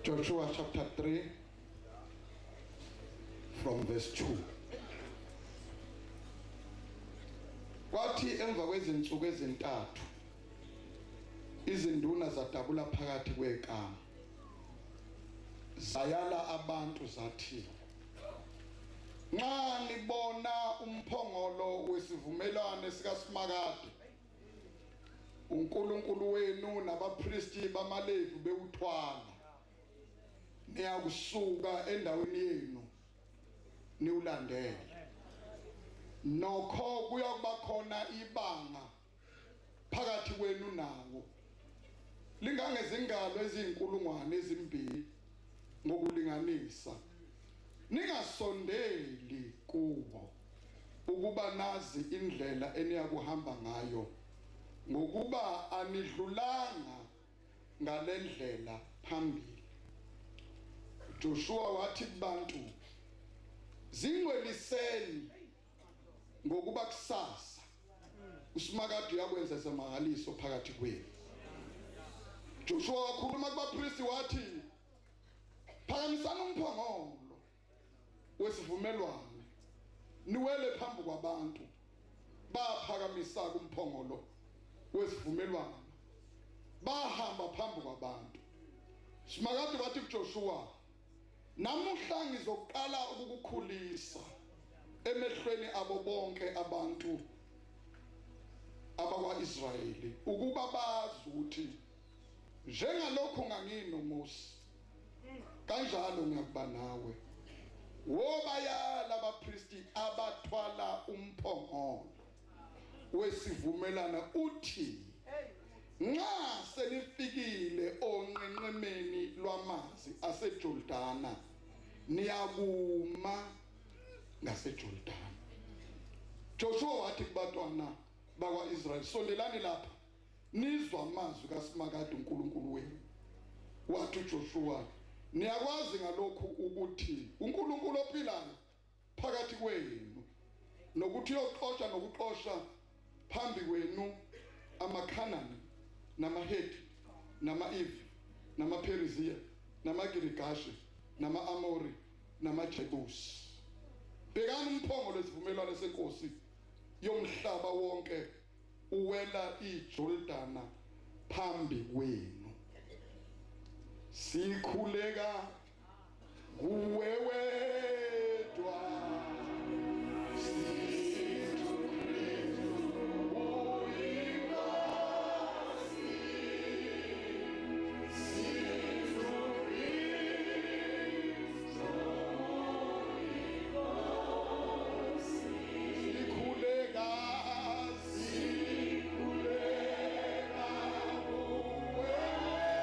Joshua chapter 3 from verse 2. Kwathi emva kwezinsuku ezintathu izinduna zadabula phakathi kwekamu zayala abantu zathi, nxa nibona umphongolo wesivumelwano sikaSimakade uNkulunkulu wenu nabapristi bamaLevi bewuthwala, niyakusuka endaweni yenu niwulandele. Nokho kuyakuba khona ibanga phakathi kwenu nawo lingangezingalo eziyinkulungwane ezimbili ngokulinganisa, ningasondeli kuwo ukuba nazi indlela eniyakuhamba ngayo, ngokuba anidlulanga ngalendlela phambili. Joshua wathi kubantu, zingcweliseni ngokuba kusasa uSimakade uyakwenza isimangaliso phakathi kwenu. Joshua wakhuluma kubapristi wathi, phakamisani umphongolo wesivumelwano niwele phambi kwabantu. Baphakamisa umphongolo wesivumelwano bahamba phambi kwabantu. Simakade wathi kuJoshua, namuhla ngizoqala ukukukhulisa emehlweni abo bonke abantu abakwa-Israyeli ukuba bazi ukuthi njengalokhu nganginoMose kanjalo ngiyakuba nawe. Wobayala abapristi abathwala umphongolo wesivumelana uthi, nxa senifikile onqenqemeni lwamanzi aseJordana niyakuma ngaseJordana. Joshua wathi kubatwana bakwa-Israyeli, sondelani lapha nizwa amazwi kaSimakade uNkulunkulu wenu. Wathi uJoshua, niyakwazi ngalokhu ukuthi uNkulunkulu ophilayo phakathi kwenu, nokuthi uyoxosha nokuxosha phambi kwenu amaKhanani namaHeti nama-Ivi namaPheriziya namaGirigashi nama-Amori namaJebusi. Bhekani umphongolo wesivumelwano senkosi yomhlaba wonke uwela iJordana phambi kwenu. Sikhuleka kuwe wedwa. Sikhuleka, sikhuleka kuwe wedwa. Sithi uKristu uyinkosi. Sithi uKristu uyinkosi. Sikhuleka, sikhuleka kuwe wedwa.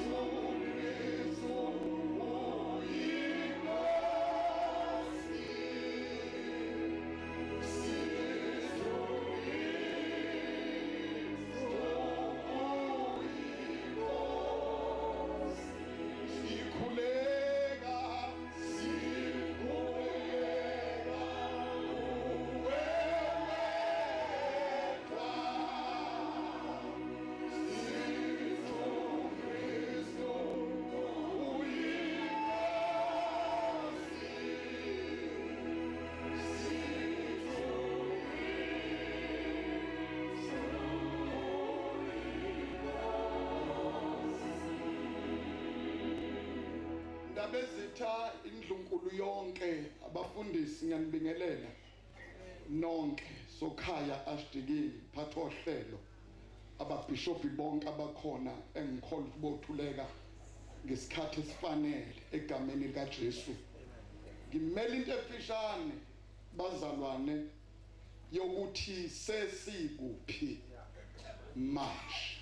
Sithi uKristu uyinkosi. Sithi uKristu uyinkosi. Ndabezitha, indlunkulu yonke, abafundisi, ngiyanibingelela nonke. Sokhaya Ashdikini, phatha ohlelo, ababhishobhi bonke abakhona engikholwa ukuthi bothuleka ngesikhathi esifanele egameni likaJesu. Ngimela into efishane bazalwane yokuthi sesikuphi manje.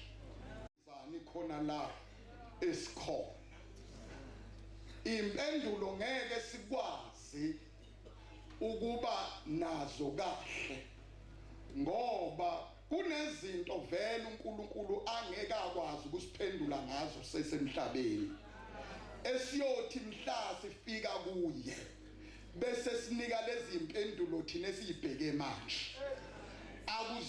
Zani khona la esikhona. Impendulo ngeke sikwazi ukuba nazo kahle ngoba kunezinto vele uNkulunkulu angeke akwazi ukusiphendula ngazo sesemhlabeni, esiyothi mhla sifika kuye bese sinika lezi impendulo thina esiyibheke manje.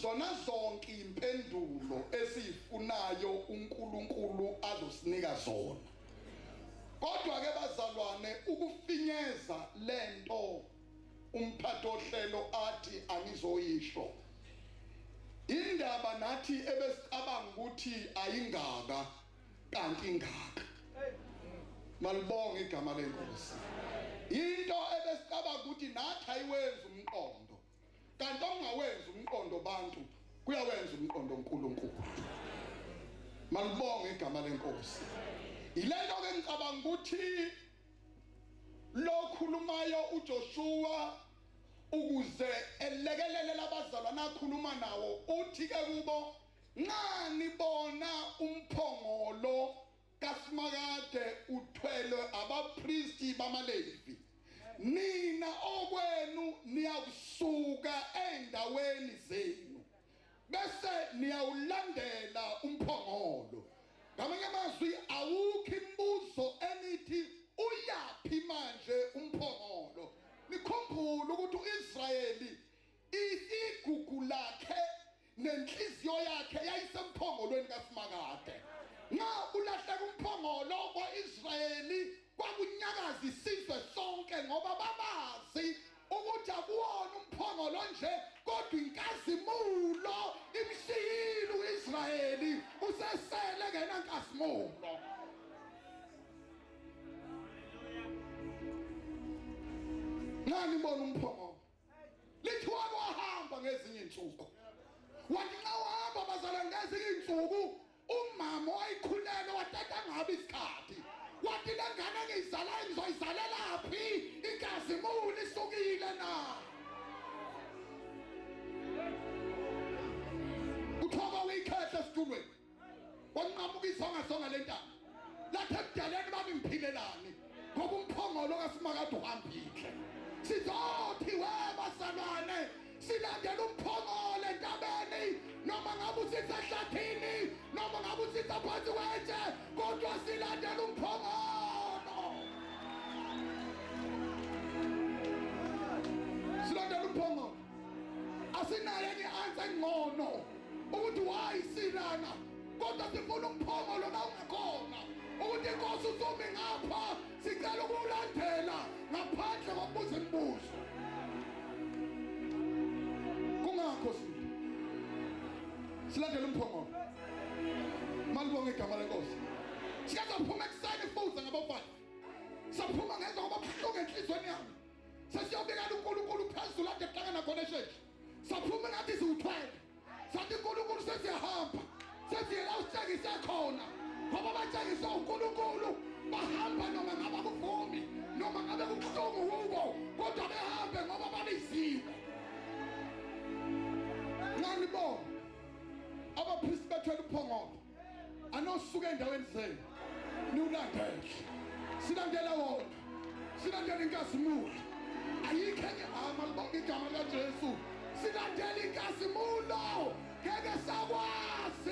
Akuzona zonke impendulo esiyifunayo uNkulunkulu azosinika zona. Kodwa ke bazalwane ukufinyeza lento umphathi ohlelo athi angizoyisho. Indaba nathi ebesicabanga ukuthi ayingaka kanti ingaka. Malibonge igama lenkosi. Into ebesicabanga ukuthi nathi ayiwenzi umqondo. Kanti okungawenzi umqondo bantu kuyawenza umqondo uNkulunkulu. Malibonge igama lenkosi. Ilento ke ngicabanga ukuthi lokhulumayo uJoshua ukuze elekelele labazalwane akhuluma nawo uthi ke kubo nxa nibona umphongolo kaSimakade uthwelwe abapristi bamaLevi nina okwenu niyakusuka endaweni zenu bese niyawulandela umphongolo. Ngamanye amazwi awukho imibuzo enithi uyaphi manje umphongolo. Nikhumbule ukuthi uIsrayeli igugu lakhe nenhliziyo yakhe yayisemphongolweni kaSimakade. Nxa ulahleka umphongolo kwa-Israyeli kwakunyakaza isizwe sonke ngoba babazi ukuthi akuwona umphongolo nje kodwa inkazimulo imshiyile uIsrayeli usesele ngenankazimulo. Nxa nibona umphongolo lithi wake wahamba ngezinye insuku wathi nxa uhamba bazalwane ngezinye insuku umama wayikhulelwe watata ngabe isikhathi wathi le ngane engiyizalayo ngizoyizalela phi inkazimulo isukile na kuthiwa kwawuyikhehle esitulweni wanqamuka isongasonga lentaba lapha ebudaleni bami ngiphilelani ngoba umphongolo kaSimakade uhambile sizothi we bazalwane silandela umphongolo entabeni noma ngabe usitha ehlathini noma ngabe usitha phansi kwetshe kodwa silandela umphongolo silandela umphongolo asinayo enye i-answer engcono ukuthi why silana kodwa sifuna umphongolo la ungakhona ukuthi inkosi usumi ngapha sicela ukuwulandela ngaphandle kokubuza imibuzo kungakho silandela umphongolo malibonge igama lenkosi sike saphuma ekuseni futhi ngabafana saphuma ngezwa ngoba buhlungu enhlizweni yami sesiyobikela uNkulunkulu phezulu ade kuhlangana khona esheshi saphuma ngathi siwuthwele sathi uNkulunkulu sesiyahamba sesiyela usitshengise khona ngoba batshengise uNkulunkulu bahamba noma ngabe kuvumi noma ngabe kubuhlungu kubo kodwa behambe ngoba babiziwe nganibona abaphristi bethwele uphongolo anosuka endaweni zenu niwulandele silandela wona silandela inkazimulo ayikho enye ama libonga igama likaJesu silandela inkazimulo ngeke sakwazi.